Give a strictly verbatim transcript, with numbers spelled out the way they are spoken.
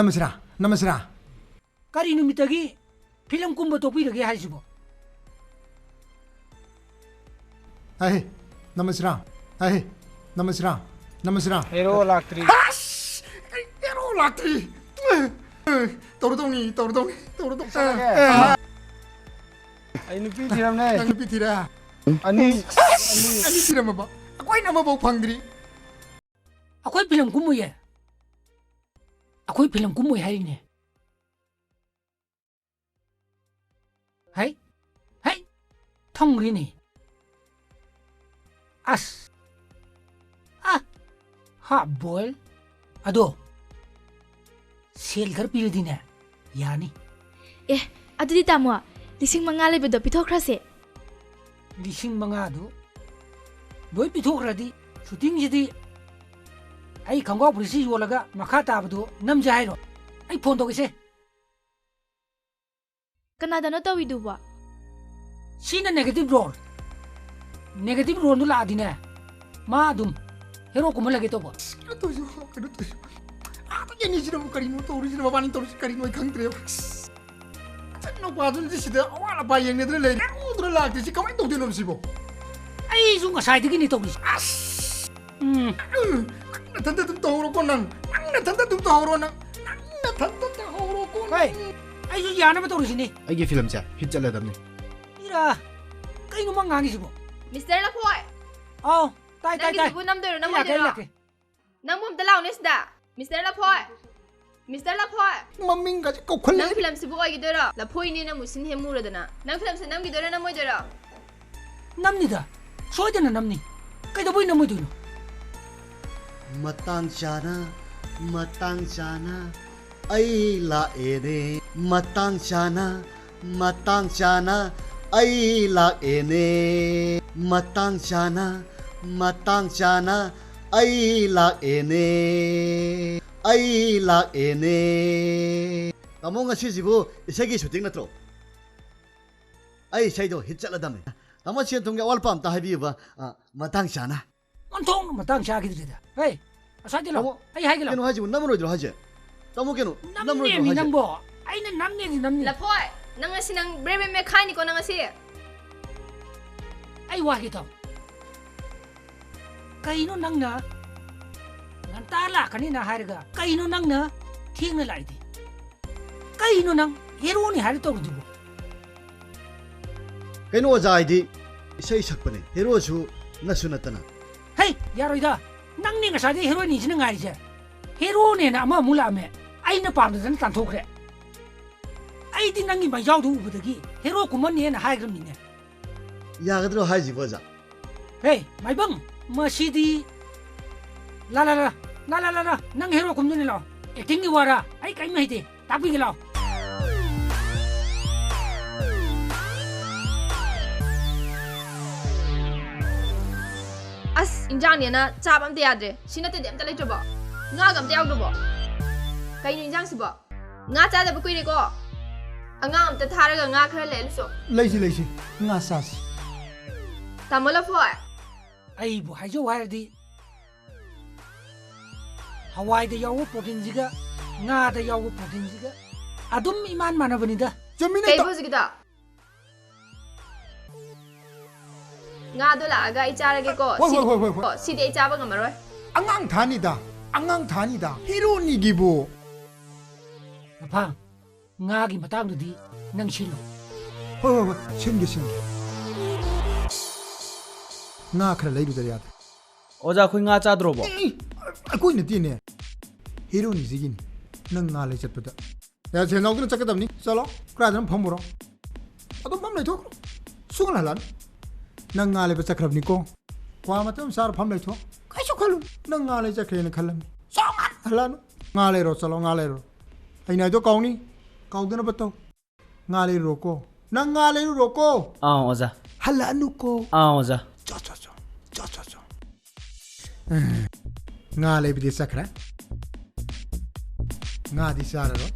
ꯅꯃꯁꯤꯔꯥ, ꯅꯃꯁꯤꯔꯥ꯫ ꯀꯔꯤ ꯅꯨꯃꯤꯠꯇꯒꯤ ꯐꯤꯂꯝ ꯀꯨꯝꯕ ꯇꯣꯛꯄꯤꯔꯒꯦ ꯍꯥꯏꯁꯤꯕꯣ? ꯑꯍꯦ, ꯅꯃꯁꯤꯔꯥ, ꯑꯍꯦ, ꯅꯃꯁꯤꯔꯥ, ꯅꯃꯁꯤꯔꯥ꯫ ꯍꯦꯔꯣ ꯂꯥꯛꯇ꯭ꯔꯤ꯫ ꯑꯁ! ꯑꯩ ꯍꯦꯔꯣ ꯂꯥꯛꯇ꯭ꯔꯤ꯫ ꯇꯧꯔꯗꯧꯅꯤ, ꯇꯧꯔꯗꯧꯅꯤ, ꯇꯧꯔꯗꯧꯅꯤ꯫ ꯆꯠꯂꯒꯦ꯫ ꯑꯩ ꯅꯨꯄꯤ ꯊꯤꯔꯝꯅꯦ꯫ ꯅꯪ ꯅꯨꯄꯤ ꯊꯤꯔꯦ? ꯑꯅꯤ꯫ ꯑꯅꯤ ꯊꯤꯔꯝꯃꯕ? ꯑꯩꯈꯣꯏꯅ ꯑꯃꯐꯥꯎ ꯐꯪꯗ꯭ꯔꯤ꯫ ꯑꯩꯈꯣꯏ ꯐꯤꯂꯝ ꯀꯨꯝꯃꯨꯌꯦ꯫ ꯑꯩꯈꯣꯏ ꯐꯤꯂꯝ ꯀꯨꯝꯃꯣꯏ ꯍꯥꯏꯔꯤꯅꯦ꯫ ꯍꯩ, ꯍꯩ, ꯊꯝꯈ꯭ꯔꯤꯅꯦ꯫ ꯑꯁ꯫ ꯑ, half boil꯫ ꯑꯗꯣ, ꯁꯦꯜ ꯈꯔ ꯄꯤꯔꯗꯤꯅꯦ, ꯌꯥꯅꯤ꯫ ꯑꯦ, ꯑꯗꯨꯗꯤ ꯇꯥꯃꯣ, ꯂꯤꯁꯤꯡ ꯃꯉꯥ ꯂꯩꯕꯗꯣ ꯄꯤꯊꯣꯛꯈ꯭ꯔꯁꯦ꯫ ꯂꯤꯁꯤꯡ ꯃꯉꯥꯗꯨ ꯂꯣꯏ ꯄꯤꯊꯣꯛꯈ꯭ꯔꯗꯤ, ꯁꯨꯇꯤꯡꯁꯤꯗꯤ ꯑꯩ ꯈꯣꯡꯒ꯭ꯔꯥꯎ ꯐꯨꯔꯤꯠꯁꯤ ꯌꯣꯜꯂꯒ ꯃꯈꯥ ꯇꯥꯕꯗꯨ ꯅꯝꯖꯦ ꯍꯥꯏꯔꯣ? ꯑꯩ ꯐꯣꯟ ꯇꯧꯒꯦꯁꯦ꯫ ꯀꯅꯥꯗꯅꯣ ꯇꯧꯏꯗꯨꯕꯣ? ꯁꯤꯅ negative role꯫ Negative roleꯗꯨ ꯂꯥꯛꯑꯗꯤꯅꯦ, ꯃꯥ ꯑꯗꯨꯝ ꯍꯦꯔꯣ ꯀꯨꯝꯍꯜꯂꯒꯦ ꯇꯧꯕ꯫ ꯀꯩꯅꯣ ꯇꯧꯔꯤꯁꯤꯕꯣ? ꯀꯩꯅꯣ ꯇꯧꯔꯤꯁꯤꯕꯣ? ꯑꯥꯗꯒꯤ ꯑꯅꯤꯁꯤꯅꯕꯨ ꯀꯔꯤꯅꯣ ꯇꯧꯔꯤꯁꯤꯅ? ꯃꯕꯥꯅꯤ ꯇꯧꯔꯤꯁꯤ ꯀꯔꯤꯅꯣ ꯑꯩ ꯈꯪꯗ꯭ꯔꯦꯕ꯫ ꯑꯁ! ꯏꯆꯟ ꯅꯨꯄꯥꯗꯨꯅꯗꯤ ꯁꯤꯗ ꯑꯋꯥꯠ ꯑꯄꯥ ꯌꯦꯡꯅꯗꯅ ꯂꯩꯔꯦ꯫ ꯎꯗꯅ ꯂꯥꯛꯇ꯭ꯔꯤꯁꯤ ꯀꯃꯥꯏꯅ ꯇꯧꯗꯣꯏꯅꯣ ꯁꯤꯕꯣ? ꯑꯩꯁꯨ ꯉꯁꯥꯏꯗꯒꯤꯅꯤ ꯇꯧꯔꯤꯁꯤ꯫ ꯑꯁ! ꯎꯝ꯫ ꯎꯝ, ꯅꯪ ꯅꯊꯟꯗ ꯑꯗꯨꯝ ꯇꯧꯍꯧꯔꯣꯀꯣ ꯅꯪ꯫ ꯅꯪ ꯅꯊꯟꯗ ꯑꯗꯨꯝ ꯇꯧꯍꯧꯔꯣ ꯅꯪ꯫ ꯅꯪ ꯅꯊꯟꯗ ꯇꯧꯍꯧꯔꯣꯀꯣ ꯍꯣꯏ, ꯅꯪ꯫ ꯑꯩꯁꯨ ꯌꯥꯅꯕ ꯇꯧꯔꯤꯁꯤꯅꯤ꯫ ꯑꯩꯒꯤ ꯐꯤꯂꯝꯁꯦ hit ꯆꯠꯂꯗꯕꯅꯤ꯫ ꯏꯔꯥ, ꯀꯩꯅꯣ ꯃꯥ ꯉꯥꯡꯉꯤꯁꯤꯕꯣ? ꯃꯤꯁꯇꯔ ꯂꯐꯣꯏ! ꯑꯥꯎ, ꯇꯥꯏ, ꯇꯥꯏ, ꯇꯥꯏ꯫ ꯅꯪꯒꯤꯗꯨꯕꯨ ꯅꯝꯗꯣꯏꯔꯣ, ꯑꯩ ꯂꯥꯛꯀꯦ, ꯑꯩ ꯅꯝꯃꯣꯏꯗꯣꯏꯔꯣ? ꯂꯥꯛꯀꯦ꯫ ꯅꯪꯕꯨ ꯑꯝꯇ ꯂꯥꯛꯎꯅꯦ ꯁꯤꯗ꯫ ꯃꯤꯁꯇꯔ ꯂꯐꯣꯏ! ꯃꯤꯁꯇꯔ ꯂꯐꯣꯏ! ꯃꯃꯤꯡꯒꯁꯦ ꯀꯧꯈꯠꯂꯛꯑꯦ꯫ ꯅꯪ ꯐꯤꯂꯝꯁꯤꯕꯨ ꯑꯣꯏꯈꯤꯗꯣꯏꯔꯣ? ꯂꯐꯣꯏꯅꯦꯅ ꯃꯨꯁꯤꯟ ꯍꯦꯃꯨꯔꯗꯅ꯫ ꯅꯪ ꯐꯤꯂꯝꯁꯦ ꯅꯝꯈꯤꯗꯣꯏꯔꯣ, ꯅꯝꯃꯣꯏꯗꯣꯏꯔꯣ? ꯅꯝꯅꯤꯗ, ꯁꯣꯏꯗꯅ ꯅꯝꯅꯤ꯫ ꯀꯩꯗꯧꯕꯩ ꯅꯝꯃꯣꯏꯗꯣꯏꯅꯣ? ꯃꯇꯥꯡ ꯆꯥꯅ, ꯃꯇꯥꯡ ꯆꯥꯅ, ꯑꯩ ꯂꯥꯛꯑꯦꯅꯦ꯫ ꯃꯇꯥꯡ ꯆꯥꯅ, ꯃꯇꯥꯡ ꯆꯥꯅ, ꯑꯩ ꯂꯥꯛꯑꯦꯅꯦ꯫ ꯃꯇꯥꯡ ꯆꯥꯅ, ꯃꯇꯥꯡ ꯆꯥꯅ, ꯑꯩ ꯂꯥꯛꯑꯦꯅꯦ꯫ ꯑꯩ ꯂꯥꯛꯑꯦꯅꯦ꯫ ꯇꯥꯃꯣ, ꯉꯁꯤꯁꯤꯕꯨ ꯏꯁꯩꯒꯤ shooting ꯅꯠꯇ꯭ꯔꯣ? ꯑꯩ ꯏꯁꯩꯗꯣ hit ꯆꯠꯂꯗꯝꯅꯤ꯫ ꯇꯥꯃꯣ, ꯁꯦꯟ ꯊꯨꯝꯒꯤ ꯑꯋꯥꯠꯄ ꯑꯝꯇ ꯍꯥꯏꯕꯤꯌꯨꯕ, ꯑ, ꯃꯇꯥꯡ ꯆꯥꯅ꯫ ꯑꯣꯟꯊꯣꯛꯅ ꯃꯇꯥꯡ ꯆꯥꯈꯤꯗ꯭ꯔꯤꯗ꯫ ꯍꯦ, ꯑꯁ꯭ꯋꯥꯏꯗ ꯂꯥꯛꯑꯣ꯫ ꯇꯥꯃꯣ, ꯑꯩ ꯍꯥꯏꯒꯦ ꯂꯥꯛꯑꯣ꯫ ꯀꯩꯅꯣ ꯍꯥꯏꯁꯤꯕꯨ, ꯅꯝꯃꯔꯣꯏꯗ꯭ꯔꯣ ꯍꯥꯏꯁꯦ? ꯇꯥꯃꯣ ꯀꯩꯅꯣ? ꯅꯝꯂꯣꯏꯗ꯭ꯔꯣ ꯅꯝꯅꯦꯃꯤ ꯍꯥꯏꯁꯦ? ꯅꯪꯕꯣ꯫ ꯑꯩꯅ ꯅꯝꯅꯦꯗꯤ ꯅꯝꯅꯤ꯫ ꯂꯐꯣꯏ, ꯅꯪ ꯉꯁꯤ ꯅꯪ ꯕ꯭ꯔꯦ ꯕ꯭ꯔꯦ ꯃꯦꯠꯈꯥꯏꯅꯤꯀꯣ ꯅꯪ ꯉꯁꯤ꯫ ꯑꯩ ꯋꯥꯒꯦ ꯇꯧ꯫ ꯀꯩꯅꯣ ꯅꯪꯅ ꯉꯟꯇꯥ ꯂꯥꯛꯀꯅꯤꯅ ꯍꯥꯏꯔꯒ ꯀꯩꯅꯣ ꯅꯪꯅ ꯊꯦꯡꯅ ꯂꯥꯛꯏꯗꯤ? ꯀꯩꯅꯣ ꯅꯪ ꯍꯦꯔꯣꯅꯤ ꯍꯥꯏꯔ ꯇꯧꯔꯤꯗꯨꯕꯨ? ꯀꯩꯅꯣ ꯑꯣꯖꯥ ꯍꯥꯏꯗꯤ ꯏꯁꯩ ꯁꯛꯄꯅꯦ, ꯍꯦꯔꯣꯁꯨ ꯅꯠꯁꯨ ꯅꯠꯇꯅ꯫ ꯍꯩ, ꯌꯥꯔꯣꯏꯗ꯫ ꯅꯪꯅꯦ ꯉꯁꯥꯏꯗꯩ ꯍꯦꯔꯣꯅꯤꯁꯤꯅ ꯉꯥꯏꯔꯤꯁꯦ꯫ ꯍꯦꯔꯣꯅꯦꯅ ꯑꯃꯃꯨꯛ ꯂꯥꯛꯑꯝꯃꯦ꯫ ꯑꯩꯅ ꯄꯥꯝꯗꯗꯅ ꯇꯥꯟꯊꯣꯛꯈ꯭ꯔꯦ꯫ ꯑꯩꯗꯤ ꯅꯪꯒꯤ ꯃꯩꯖꯥꯎꯗꯨ ꯎꯕꯗꯒꯤ ꯍꯦꯔꯣ ꯀꯨꯝꯃꯅꯤꯅ ꯍꯥꯏꯈ꯭ꯔꯕꯅꯤꯅꯦ꯫ ꯌꯥꯒꯗ꯭ꯔꯣ ꯍꯥꯏꯁꯤꯕꯣ ꯑꯣꯖꯥ? ꯍꯦ, ꯃꯥꯏꯕꯝ, ꯃꯁꯤꯗꯤ꯫ ꯂꯥ, ꯂꯥ, ꯂꯥ, ꯂꯥ, ꯂꯥ, ꯂꯥ, ꯂꯥ, ꯅꯪ ꯍꯦꯔꯣ ꯀꯨꯝꯗꯣꯏꯅꯤ ꯂꯥꯎ꯫ ꯑꯦꯛꯇꯤꯡꯒꯤ ꯋꯥꯔꯥ? ꯑꯩ ꯀꯔꯤꯝ ꯍꯩꯇꯦ꯫ ꯇꯥꯛꯄꯤꯒꯦ ꯂꯥꯎ꯫ ꯑꯁ, ꯏꯟꯖꯥꯡꯅꯦꯅ ꯆꯥꯕ ꯑꯝꯇ ꯌꯥꯗ꯭ꯔꯦ꯫ ꯁꯤ ꯅꯠꯇꯗꯤ ꯑꯝꯇ ꯂꯩꯇ꯭ꯔꯕꯣ? ꯉꯥꯒ ꯑꯝꯇ ꯌꯥꯎꯗ꯭ꯔꯕꯣ? ꯀꯩꯅꯣ ꯏꯟꯖꯥꯡꯁꯤꯕꯣ? ꯉꯥ ꯆꯥꯗꯕ ꯀꯨꯏꯔꯦꯀꯣ꯫ ꯑꯉꯥꯡ ꯑꯝꯇ ꯊꯥꯔꯒ ꯉꯥ ꯈꯔ ꯂꯩꯔꯨꯆꯣ꯫ ꯂꯩꯁꯤ, ꯂꯩꯁꯤ꯫ ꯉꯥ ꯆꯥꯁꯤ꯫ ꯇꯥꯃꯣ ꯂꯐꯣꯏ꯫ ꯑꯩꯕꯨ ꯍꯥꯏꯖꯧ ꯍꯥꯏꯔꯗꯤ, ꯍꯋꯥꯏꯗ ꯌꯥꯎꯕ ꯄ꯭ꯔꯣꯇꯤꯟꯁꯤꯒ ꯉꯥꯗ ꯌꯥꯎꯕ ꯄ꯭ꯔꯣꯇꯤꯟꯁꯤꯒ ꯑꯗꯨꯝ ꯏꯃꯥꯟ ꯃꯥꯟꯅꯕꯅꯤꯗ꯫ ꯆꯨꯝꯃꯤꯅꯦ꯫ ꯀꯩꯕꯨ ꯍꯧꯖꯤꯛꯀꯤꯗꯣ? ꯉꯥꯗꯣ ꯂꯥꯛꯑꯒ ꯑꯩ ꯆꯥꯔꯒꯦꯀꯣ꯫ ꯍꯣꯏ, ꯁꯤꯗꯤ, ꯍꯣꯏ, ꯍꯣꯏ, ꯍꯣꯏ, ꯍꯣꯏ꯫ ꯀꯣ, ꯁꯤꯗꯤ ꯑꯩ ꯆꯥꯕ ꯉꯝꯃꯔꯣꯏ꯫ ꯑꯉꯥꯡ ꯊꯥꯅꯤꯗ, ꯑꯉꯥꯡ ꯊꯥꯅꯤꯗ꯫ ꯍꯦꯔꯣꯅꯤꯒꯤꯕꯨ꯫ ꯃꯐꯥꯡ, ꯉꯥꯒꯤ ꯃꯇꯥꯡꯗꯨꯗꯤ ꯅꯪ ꯁꯤꯜꯂꯨ꯫ ꯍꯣꯏ, ꯍꯣꯏ, ꯍꯣꯏ, ꯁꯤꯟꯒꯦ, ꯁꯤꯟꯒꯦ꯫ ꯉꯥ ꯈꯔ ꯂꯩꯔꯨꯗ ꯌꯥꯗ꯭ꯔꯦ꯫ ꯑꯣꯖꯥ, ꯑꯩꯈꯣꯏ ꯉꯥ ꯆꯥꯗ꯭ꯔꯣꯕꯣ? ꯑꯦ, ꯑꯩꯈꯣꯏ ꯅꯠꯇꯦꯅꯦ꯫ ꯍꯦꯔꯣꯅꯤꯁꯤꯒꯤꯅꯤ꯫ ꯅꯪ ꯉꯥ ꯂꯩ ꯆꯠꯄꯗ꯫ ꯌꯥ, ꯁꯦꯟꯖꯥꯎꯗꯨꯅ ꯆꯠꯀꯗꯕꯅꯤ꯫ ꯆꯠꯂꯣ, ꯀꯗꯥꯏꯗꯅꯣ ꯐꯝꯃꯨꯔꯣ꯫ ꯑꯗꯨꯝ ꯐꯝ ꯂꯩꯊꯣꯛꯈ꯭ꯔꯣ꯫ ꯁꯨꯡꯍꯜ ꯍꯜꯂꯛꯑꯅꯨ꯫ ꯅꯪ ꯉꯥ ꯂꯩꯕ ꯆꯠꯈ꯭ꯔꯕꯅꯤꯀꯣ꯫ ꯀ꯭ꯋꯥ ꯃꯇꯝ ꯆꯥꯔ ꯐꯝ ꯂꯩꯊꯣꯛ꯫ ꯀꯩꯁꯨ ꯈꯜꯂꯨ꯫ ꯅꯪ ꯉꯥ ꯂꯩ ꯆꯠꯈ꯭ꯔꯦꯅ ꯈꯜꯂꯝꯅꯤ꯫ ꯁꯨꯡꯍꯜ ꯍꯜꯂꯛꯑꯅꯨ꯫ ꯉꯥ ꯂꯩꯔꯣ, ꯆꯠꯂꯣ, ꯉꯥ ꯂꯩꯔꯣ꯫ ꯑꯩꯅ ꯍꯥꯏꯗꯣ ꯀꯥꯎꯅꯤ꯫ ꯀꯥꯎꯗꯅꯕ ꯇꯧ꯫ ꯉꯥ ꯂꯩꯔꯨꯔꯣꯀꯣ꯫ ꯅꯪ ꯉꯥ ꯂꯩꯔꯨꯔꯣꯀꯣ꯫ ꯑꯥ, ꯑꯣꯖꯥ꯫ ꯍꯜꯂꯛꯑꯅꯨꯀꯣ꯫ ꯑꯥ, ꯑꯣꯖꯥ꯫ ꯆꯣ, ꯆꯣ, ꯆꯣ꯫ ꯆꯣ, ꯆꯣ, ꯆꯣ꯫ ꯎꯝ꯫ ꯉꯥ ꯂꯩꯕꯗꯤ ꯆꯠꯈ꯭ꯔꯦ꯫ ꯉꯥꯗꯤ ꯆꯥꯔꯔꯣꯏ꯫